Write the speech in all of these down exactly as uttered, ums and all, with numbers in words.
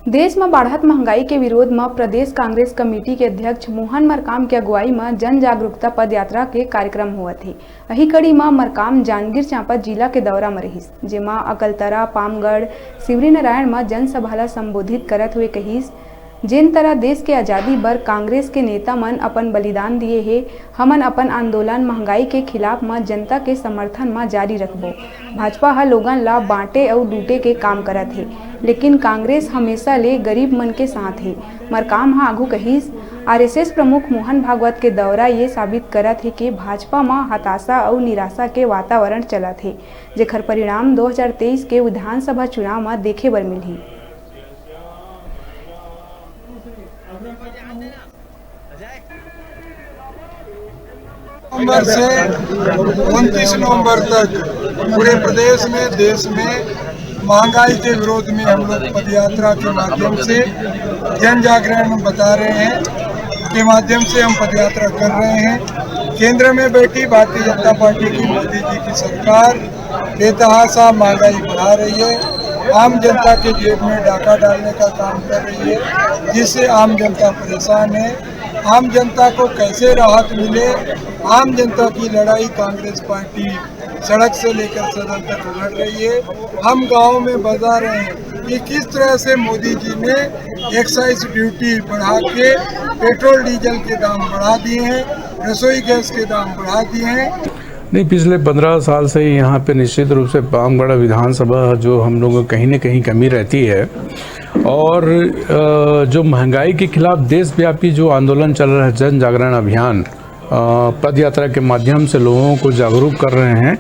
देश म बाढ़त महंगाई के विरोध म प्रदेश कांग्रेस कमेटी के अध्यक्ष मोहन मरकाम के अगुवाई म जन जागरूकता पदयात्रा के कार्यक्रम होवत हे। अही कड़ी म मरकाम जांजगीर चांपा जिला के दौरा म रहिस, जेमा अकलतरा, पामगढ़, शिवरीनारायण म जनसभा ल संबोधित करत हुए कहिस, जेन तरह देश के आजादी बर कांग्रेस के नेता मन अपन बलिदान दिए हे, हमन अपन आंदोलन महंगाई के खिलाफ म जनता के समर्थन म जारी रखबो। भाजपा ह लोगन ला बांटे अउ लूटे के काम करत हे, लेकिन कांग्रेस हमेशा ले गरीब मन के साथ हे। मरकाम ह आघू कहिस, आरएसएस प्रमुख मोहन भागवत के दौरा ये साबित करत हे कि भाजपा म हताशा अउ निराशा के वातावरण चलत हे, जेखर परिणाम दो हज़ार तेईस के विधानसभा चुनाव म देखे बर मिलही। नवंबर से उनतीस नवंबर तक पूरे प्रदेश में, देश में महंगाई के विरोध में हम लोग पदयात्रा के माध्यम से, जन जागरण बता रहे हैं, के माध्यम से हम पदयात्रा कर रहे हैं। केंद्र में बैठी भारतीय जनता पार्टी की, मोदी जी की सरकार बेतहाशा महंगाई बढ़ा रही है, आम जनता के जेब में डाका डालने का काम कर रही है, जिससे आम जनता परेशान है। आम जनता को कैसे राहत मिले, आम जनता की लड़ाई कांग्रेस पार्टी सड़क से लेकर सदन तक लड़ रही है। हम गाँव में बता रहे हैं कि किस तरह से मोदी जी ने एक्साइज ड्यूटी बढ़ा के पेट्रोल डीजल के दाम बढ़ा दिए हैं, रसोई गैस के दाम बढ़ा दिए हैं। नहीं, पिछले पन्द्रह साल से यहाँ पे निश्चित रूप से पामगढ़ विधानसभा जो हम लोगों को कहीं ना कहीं कमी रहती है, और अ, जो महंगाई के खिलाफ देशव्यापी जो आंदोलन चल रहा है, जन जागरण अभियान, अ, पद यात्रा के माध्यम से लोगों को जागरूक कर रहे हैं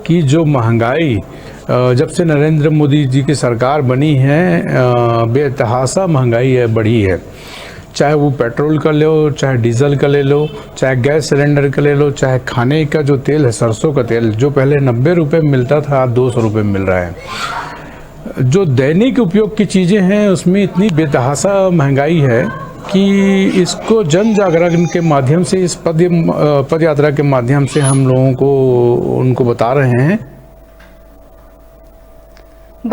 कि जो महंगाई, अ, जब से नरेंद्र मोदी जी की सरकार बनी है, अ, बेतहाशा महंगाई है, बढ़ी है। चाहे वो पेट्रोल का ले लो, चाहे डीजल का ले लो, चाहे गैस सिलेंडर का ले लो, चाहे खाने का जो तेल है, सरसों का तेल, जो पहले नब्बे रुपये में मिलता था, आज दो सौ रुपये में मिल रहा है। जो दैनिक उपयोग की चीज़ें हैं, उसमें इतनी बेतहाशा महंगाई है कि इसको जन जागरण के माध्यम से, इस पद, अ, पद यात्रा के माध्यम से हम लोगों को, उनको बता रहे हैं।